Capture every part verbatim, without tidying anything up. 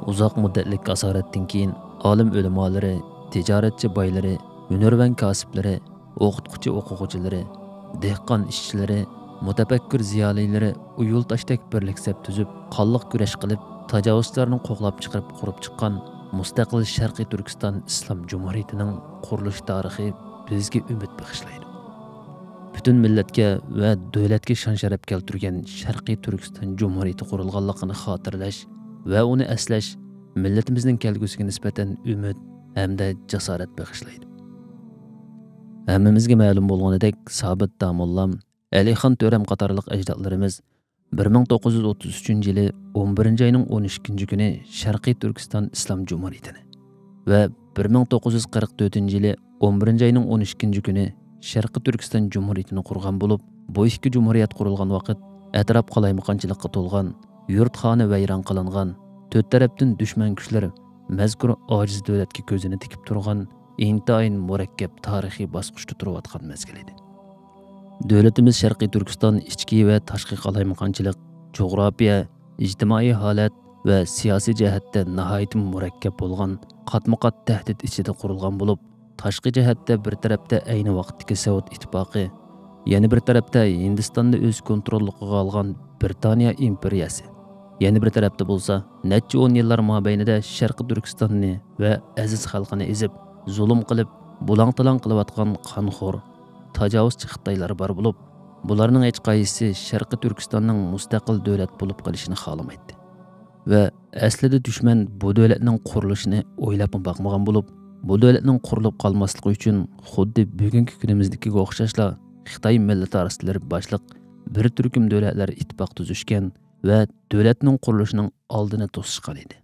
ئۇزاق مۇددەتلىك ئاسارەتتىن كېيىن، ئالىم ئۆلىمالىرى، تىجارەتچى بايلىرى، ھۈنەرۋەن كاسىپلىرى، ئوقۇتقۇچى ئوقۇغۇچىلىرى، دېھقان ئىشچىلىرى، مۇتەپەككۇر زىيالىيلىرى ئۇيۇلتاشتەك بىرلىك سەپ تۈزۈپ، قانلىق كۈرەش قىلىپ، تاجاۋۇزچىلارنى قوغلاپ چىقىرىپ قۇرۇپ چىققان مۇستەقىل شەرقىي تۈركىستان ئىسلام جۇمھۇرىيىتىنىڭ قۇرۇلۇش تارىخى بىزگە ئۈمىد بېغىشلايدۇ. پۈتۈن مىللەتكە ۋە دۆلەتكە شان-شەرەپ كەلتۈرگەن شەرقىي تۈركىستان جۇمھۇرىيىتى قۇرۇلغانلىقىنى خاتىرىلەش ۋە ئۇنى ئەسلەش مىللىتىمىزنىڭ كەلگۈسىگە نىسبەتەن ئۈمىد ھەمدە جاسارەت بېغىشلايدۇ. ھەممىمىزگە مەلۇم بولغىنىدەك، سابىت داموللام، ئەلىخان تۆرەم قاتارلىق ئەجدادلىرىمىز بىر مىڭ توققۇز يۈز ئوتتۇز ئۈچىنچى يىلى ئون بىرىنچى ئاينىڭ ئون ئىككىنچى كۈنى شەرقىي تۈركىستان ئىسلام جۇمھۇرىيىتىنى ۋە بىر مىڭ توققۇز يۈز قىرىق تۆتىنچى يىلى ئون بىرىنچى ئاينىڭ ئون ئىككىنچى كۈنى شەرقىي تۈركىستان جۇمھۇرىيىتىنى قۇرغان بولۇپ، بۇ ئىككى جۇمھۇرىيەت قۇرۇلغان ۋاقىت ئەتراپ قالايمىقانچىلىققا تولغان، يۇرت خانى ۋەيران قىلىنغان، تۆت تەرەپتىن دۈشمەن كۈچلەر مەزكۇر ئاجىز دۆلەتكە كۆزىنى تىكىپ تۇرغان ئىنتايىن مۇرەككەپ تارىخىي باسقۇچتا تۇرۇۋاتقان مەزگىل ئىدى. دۆلىتىمىز شەرقىي تۈركىستان ئىچكى ۋە تاشقى قالايمىقانچىلىق، جۇغراپىيە، ئىجتىمائىي ھالەت ۋە سىياسىي جەھەتتە ناھايىتى مۇرەككەپ بولغان قاتمۇقات تەھدىت ئىچىدە قۇرۇلغان بولۇپ، تاشقى جەھەتتە بىر تەرەپتە ئەينى ۋاقىتتىكى سوۋېت ئىتتىپاقى، يەنە بىر تەرەپتە ھىندىستاننى ئۆز كونتروللۇقىغا ئالغان بىرىتانىيە ئىمپېرىيەسى، يەنە بىر تەرەپتە بولسا نەچچە ئون يىللار مابەينىدە شەرقىي تۈركىستاننى ۋە ئەزىز خەلقىنى ئېزىپ، زۇلۇم قىلىپ، بۇلاڭ-تالاڭ قىلىۋاتقان قانخور، تاجاۋۇزچى خىتايلار بار بولۇپ، بۇلارنىڭ ھېچقايسىسى شەرقىي تۈركىستاننىڭ مۇستەقىل دۆلەت بولۇپ قېلىشىنى خالىمايتتى. ۋە ئەسلىدە دۈشمەن بۇ دۆلەتنىڭ قۇرۇلۇشىنى ئويلاپمۇ باقمىغان بولۇپ، بۇ دۆلەتنىڭ قۇرۇلۇپ قالماسلىقى ئۈچۈن خۇددى بۈگۈنكى كۈنىمىزدىكىگە ئوخشاشلا خىتاي مىللىتارىستلىرى باشلىق بىر تۈركۈم دۆلەتلەر ئىتتىپاق تۈزۈشكەن ۋە دۆلەتنىڭ قۇرۇلۇشىنىڭ ئالدىنى توسۇشقان ئىدى.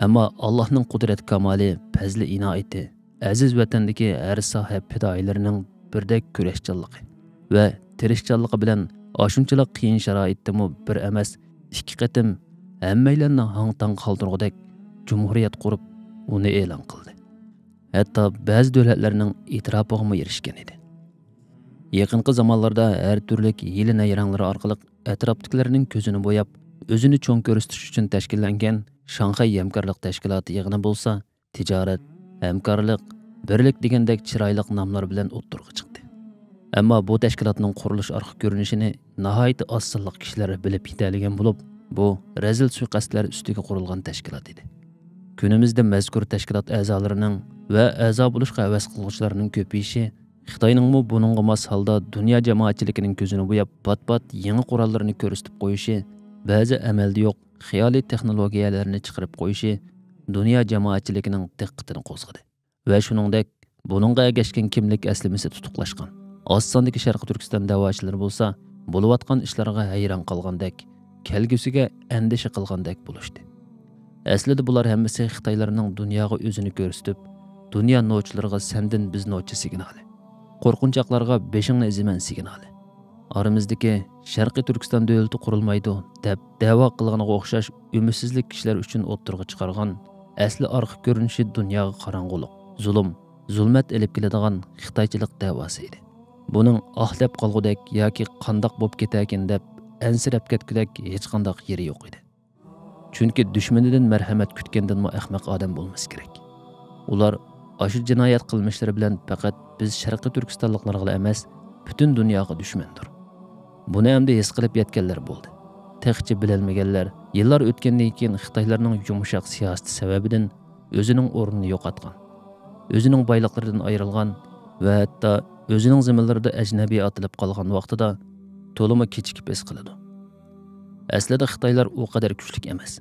ئەمما ئاللاھنىڭ قۇدرەت كامالى، پەزلى ئىنايىتى، ئەزىز ۋەتەندىكى ھەر ساھە پىدائىيلىرىنىڭ بىردەك كۈرەشچانلىقى ۋە تىرىشچانلىقى بىلەن ئاشۇنچىلىك قىيىن شارائىتتىمۇ بىر ئەمەس، ئىككى قېتىم ھەممەيلەننى ھاڭ-تاڭ قالدۇرغۇدەك جۇمھۇرىيەت قۇرۇپ، ئۇنى ئېلان قىلدى. ھەتتا بەزى دۆلەتلەرنىڭ ئېتىراپىغىمۇ ئېرىشكەن ئىدى. يېقىنقى زامانلاردا ھەر تۈرلۈك ھىيلە-نەيرەڭلىرى ئارقىلىق ئەتراپتىكىلەرنىڭ كۆزىنى بوياپ، ئۆزىنى چوڭ كۆرسىتىش ئۈچۈن تەشكىللەنگەن شاڭخەي ھەمكارلىق تەشكىلاتى يىغىنى بولسا، تىجارەت، ھەمكارلىق، بىرلىك دېگەندەك چىرايلىق ناملار بىلەن ئوتتۇرىغا چىقتى. ئەمما بۇ تەشكىلاتنىڭ قۇرۇلۇش ئارقا كۆرۈنۈشىنى ناھايىتى ئاز سانلىق كىشىلەر بىلىپ يېتەلىگەن بولۇپ، بۇ رەزىل سۇيىقەستلەر ئۈستىگە قۇرۇلغان تەشكىلات ئىدى. كۈنىمىزدە مەزكۇر تەشكىلات ئەزالىرىنىڭ ۋە ئەزا بولۇشقا ھەۋەس قىلغۇچىلارنىڭ كۆپىيىشى، خىتاينىڭمۇ بۇنىڭغا ماس ھالدا دۇنيا جامائەتچىلىكىنىڭ كۆزىنى بوياپ، پات-پات يېڭى قوراللىرىنى كۆرسىتىپ قويۇشى، بەزى ئەمەلدە يوق خىيالىي تېخنولوگىيەلەرنى چىقىرىپ قويۇشى دۇنيا جامائەتچىلىكىنىڭ دىققىتىنى قوزغىدى. ۋە شۇنىڭدەك، بۇنىڭغا ئەگەشكەن كىملىك ئەسلىمىسى تۇتۇقلاشقان ئاز ساندىكى شەرقىي تۈركىستان دەۋاچىلىرى بولسا، بولۇۋاتقان ئىشلارغا ھەيران قالغاندەك، كەلگۈسىگە ئەندىشە قىلغاندەك بولۇشتى. ئەسلىدە بۇلار ھەممىسى خىتايلارنىڭ دۇنياغا ئۆزىنى كۆرسىتىپ، دۇنيا نوچىلىرىغا سەندىن بىز نوچى سىگنالى، قورقۇنچاقلارغا بېشىڭنى ئېزىمەن سىگنالى، ئارىمىزدىكى شەرقىي تۈركىستان دۆلىتى قۇرۇلمايدۇ دەپ دەۋا قىلغىنىغا ئوخشاش ئۈمىدسىزلىك كىشىلەر ئۈچۈن ئوتتۇرىغا چىقارغان ئەسلى ئارقا كۆرۈنۈشى دۇنياغا قاراڭغۇلۇق، زۇلۇم، زۇلمەت ئېلىپ كېلىدىغان خىتايچىلىق دەۋاسى ئىدى. بۇنىڭ ئاھ دەپ قالغۇدەك ياكى قانداق بوپ كېتەركىن دەپ ئەنسىرەپ كەتكۈدەك ھېچقانداق يېرى يوق ئىدى. چۈنكى دۈشمىنىدىن مەرھەمەت كۈتكەندىنمۇ ئەخمەق ئادەم بولمىسا كېرەك. ئۇلار ئاشۇ جىنايەت قىلمىشلىرى بىلەن پەقەت بىز شەرقىي تۈركىستانلىقلارغىلا ئەمەس، پۈتۈن دۇنياغا دۈشمەندۇر. بۇنى ئەمدى ھېس قىلىپ يەتكەنلەر بولدى. تېخىچە بىلەلمىگەنلەر يىللار ئۆتكەندىن كېيىن خىتايلارنىڭ يۇمشاق سىياسىتى سەۋەبىدىن ئۆزىنىڭ ئورنىنى يوقاتقان، ئۆزىنىڭ بايلىقلىرىدىن ئايرىلغان ۋە ھەتتا ئۆزىنىڭ زېمىنلىرىدا ئەجنەبىي ئاتىلىپ قالغان ۋاقتىدا تولىمۇ كېچىكىپ ھېس قىلىدۇ. ئەسلىدە خىتايلار ئۇ قەدەر كۈچلۈك ئەمەس.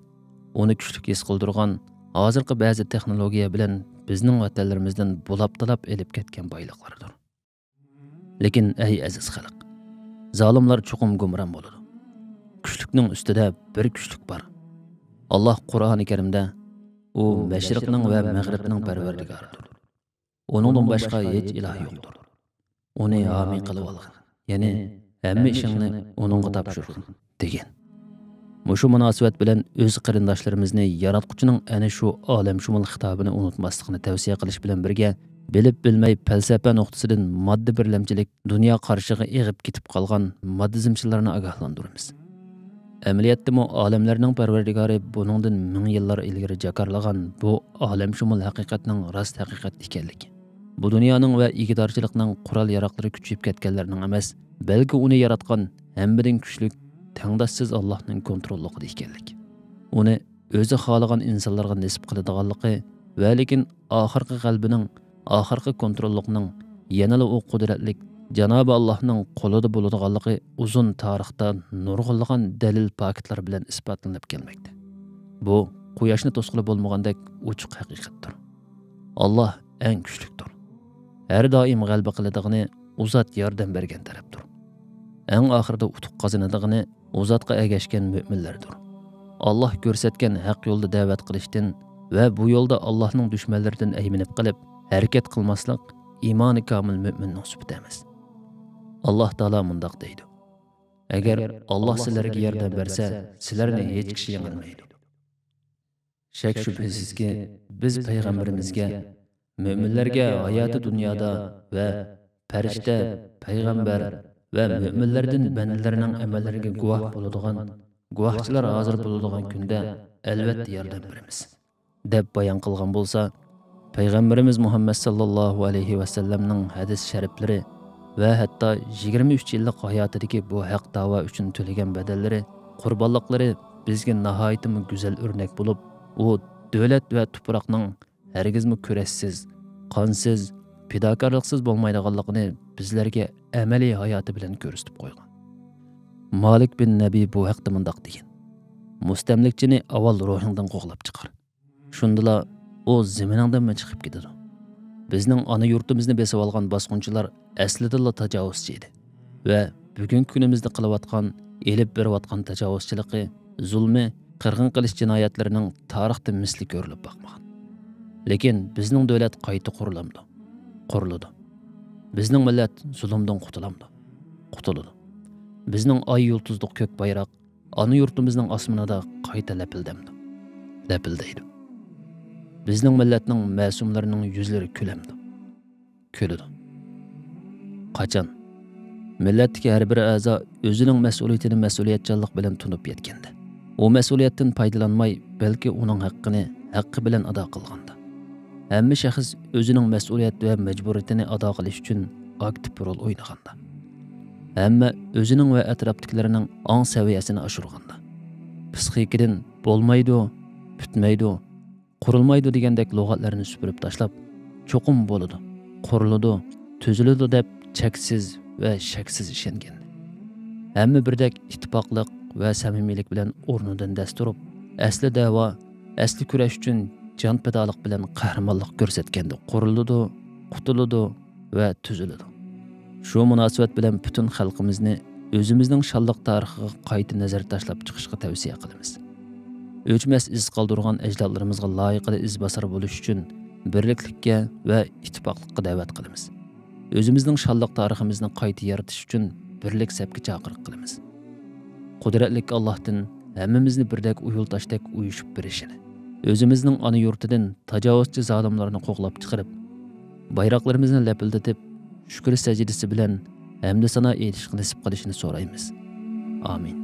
ئۇنى كۈچلۈك ھېس قىلدۇرغان ھازىرقى بەزى تېخنولوگىيە بىلەن بىزنىڭ ۋەتەنلىرىمىزدىن بۇلاپ-تالاپ ئېلىپ كەتكەن بايلىقلاردۇر. لېكىن ئەي ئەزىز خەلق، زالىملار چوقۇم گۇمران بولىدۇ. كۈچلۈكنىڭ ئۈستىدە بىر كۈچلۈك بار. ئاللاھ قۇرئانى كەرىمدە، ئۇ مەشرىقنىڭ ۋە مەغرىبنىڭ پەرۋەردىگارىدۇر. ئۇنىڭدىن باشقا ھېچ ئىلاھ يوقتۇر. ئۇنى ھامىي قىلىۋالغىن، يەنى ھەممە ئىشىڭنى ئۇنىڭغا تاپشۇرغىن، دېگەن. مۇشۇ مۇناسىۋەت بىلەن ئۆز قېرىنداشلىرىمىزنى ياراتقۇچىنىڭ ئەنە شۇ ئالەمشۇمۇل خىتابىنى ئۇنتۇماسلىقنى تەۋسىيە قىلىش بىلەن بىرگە، بىلىپ-بىلمەي پەلسەپە نۇقتىسىدىن ماددا بىرلەمچىلىك دۇنيا قارىشىغا ئېغىپ كېتىپ قالغان ماددىزمچىلارنى ئاگاھلاندۇرىمىز. ئەمەلىيەتتىمۇ ئالەملەرنىڭ پەرۋەردىگارى بۇنىڭدىن مىڭ يىللار ئىلگىرى جاكارلىغان بۇ ئالەمشۇمۇل ھەقىقەتنىڭ راست ھەقىقەت ئىكەنلىكى، بۇ دۇنيانىڭ ۋە ئىگىدارچىلىقنىڭ قورال-ياراغلىرى كۈچىيىپ كەتكەنلەرنىڭ ئەمەس، بەلكى ئۇنى ياراتقان ھەممىدىن كۈچلۈك، تەڭداشسىز ئاللاھنىڭ كونتروللۇقىدا ئىكەنلىكى، ئۇنى ئۆزى خالىغان ئىنسانلارغا نېسىپ قىلىدىغانلىقى ۋە لېكىن ئاخىرقى غەلىبىنىڭ، ئاخىرقى كونتروللۇقنىڭ يەنىلا ئۇ قۇدرەتلىك جانابى ئاللاھنىڭ قولىدا بولىدىغانلىقى ئۇزۇن تارىختا نۇرغۇنلىغان دەلىل-پاكىتلار بىلەن ئىسپاتلىنىپ كەلمەكتە. بۇ قۇياشنى توسقىلى بولمىغاندەك ئوچۇق ھەقىقەتتۇر. ئاللاھ ئەڭ كۈچلۈكتۇر. ھەر دائىم غەلىبە قىلىدىغىنى، ئۇ زات ياردەم بەرگەن تەرەپتۇر. ئەڭ ئاخىرىدا ئۇتۇق قازىنىدىغىنى ئۇ زاتقا ئەگەشكەن مۆمىنلەردۇر. ئاللاھ كۆرسەتكەن ھەق يولدا دەۋەت قىلىشتىن ۋە بۇ يولدا ئاللاھنىڭ دۈشمەنلىرىدىن ئەيمىنىپ قېلىپ ھەرىكەت قىلماسلىق ئىمانى كامىل مۆمىننىڭ سۈپىتى ئەمەس. ئاللاھ تائالا مۇنداق دەيدۇ: «ئەگەر ئاللاھ سىلەرگە ياردەم بەرسە، سىلەرنى ھېچ كىشى يېڭەلمەيدۇ.» شەك-شۈبھىسىزكى، بىز پەيغەمبىرىمىزگە، مۆمىنلەرگە ھاياتى دۇنيادا ۋە پەرىشتە، پەيغەمبەر ۋە مۆمىنلەردىن بەندىلەرنىڭ ئەمەللىرىگە گۇۋاھ بولىدىغان گۇۋاھچىلار ھازىر بولىدىغان كۈندە ئەلۋەتتە ياردەم بېرىمىز، دەپ بايان قىلغان بولسا، پەيغەمبىرىمىز مۇھەممەد ساللاللاھۇ ئەلەيھى ۋەسەللەمنىڭ ھەدىس شەرىپلىرى ۋە ھەتتا يىگىرمە ئۈچ يىللىق ھاياتىدىكى بۇ ھەق داۋا ئۈچۈن تۆلىگەن بەدەللىرى، قۇربانلىقلىرى بىزگە ناھايىتىمۇ گۈزەل ئۆرنەك بولۇپ، ئۇ دۆلەت ۋە تۇپراقنىڭ ھەرگىزمۇ كۈرەشسىز، قانسىز، پىداكارلىقسىز بولمايدىغانلىقىنى بىزلەرگە ئەمەلىي ھاياتى بىلەن كۆرسىتىپ قويغان. مالىك بىن نەبى بۇ ھەقتە مۇنداق دېگەن: «مۇستەملىكىچىنى ئاۋۋال روھۇڭدىن قوغلاپ چىقار. شۇندىلا ئۇ زېمىنىڭدىنمۇ چىقىپ كېتىدۇ.» بىزنىڭ ئانا يۇرتىمىزنى بېسىۋالغان باسقۇنچىلار ئەسلىدىنلا تاجاۋۇزچى ئىدى ۋە بۈگۈنكى كۈنىمىزدە قىلىۋاتقان، ئېلىپ بېرىۋاتقان تاجاۋۇزچىلىقى، زۇلمى، قىرغىن قىلىش جىنايەتلىرىنىڭ تارىختا مىسلى كۆرۈلۈپ باقمىغان. لېكىن بىزنىڭ دۆلەت قايتا قۇرۇلامدۇ؟ قۇرۇلىدۇ. بىزنىڭ مىللەت زۇلۇمدىن قۇتۇلامدۇ؟ قۇتۇلىدۇ. بىزنىڭ ئاي يۇلتۇزلۇق كۆك بايراق ئانا يۇرتىمىزنىڭ ئاسمىنىدا قايتا لەپىلدەمدۇ؟ لەپىلدەيدۇ. بىزنىڭ مىللەتنىڭ مەسۇملىرىنىڭ يۈزلىرى كۈلەمدۇ؟ كۈلىدۇ. قاچان؟ مىللەتتىكى ھەر بىر ئەزا ئۆزىنىڭ مەسئۇلىيىتىنى مەسئۇلىيەتچانلىق بىلەن تونۇپ يەتكەندە، ئۇ مەسئۇلىيەتتىن پايدىلانماي، بەلكى ئۇنىڭ ھەققىنى ھەققى بىلەن ئادا قىلغاندا، ھەممە شەخس ئۆزىنىڭ مەسئۇلىيەت ۋە مەجبۇرىيىتىنى ئادا قىلىش ئۈچۈن ئاكتىپ رول ئوينىغاندا، ھەممە ئۆزىنىڭ ۋە ئەتراپتىكىلەرنىڭ ئاڭ سەۋىيەسىنى ئاشۇرغاندا، پىسخىكىدىن «بولمايدۇ، پۈتمەيدۇ، قۇرۇلمايدۇ» دېگەندەك لۇغەتلەرنى سۈپۈرۈپ تاشلاپ، «چوقۇم بولىدۇ، قۇرۇلىدۇ، تۈزۈلىدۇ» دەپ چەكسىز ۋە شەكسىز ئىشەنگەن. ھەممە بىردەك ئىتتىپاقلىق ۋە سەمىمىيلىك بىلەن ئورنىدىن دەس تۇرۇپ، ئەسلى دەۋا، ئەسلى كۈرەش ئۈچۈن جان پىدالىق بىلەن قەھرىمانلىق كۆرسەتكەندە، قۇرۇلىدۇ، قۇتۇلىدۇ ۋە تۈزۈلىدۇ. شۇ مۇناسىۋەت بىلەن پۈتۈن خەلقىمىزنى ئۆزىمىزنىڭ شانلىق تارىخىغا قايتا نەزەر تاشلاپ چىقىشقا تەۋسىيە قىلىمىز. ئۆچمەس ئىز قالدۇرغان ئەجدادلىرىمىزغا لايىقىدا ئىزباسار بولۇش ئۈچۈن بىرلىكلىككە ۋە ئىتتىپاقلىققا دەۋەت قىلىمىز. ئۆزىمىزنىڭ شانلىق تارىخىمىزنى قايتا يارىتىش ئۈچۈن بىرلىك سەپكە چاقىرىق قىلىمىز. قۇدرەتلىك ئاللاھتىن ھەممىمىزنى بىردەك ئۇيۇل تاشتەك ئۇيۇشۇپ بېرىشىنى، ئۆزىمىزنىڭ ئانا يۇرتىدىن تاجاۋۇزچى زالىملارنى قوغلاپ چىقىرىپ، بايراقلىرىمىزنى لەپىلدىتىپ، شۈكۈر سەجدىسى بىلەن ھەمدۇ سانا ئېيتىشقا نېسىپ قىلىشىنى سورايمىز. ئامىن.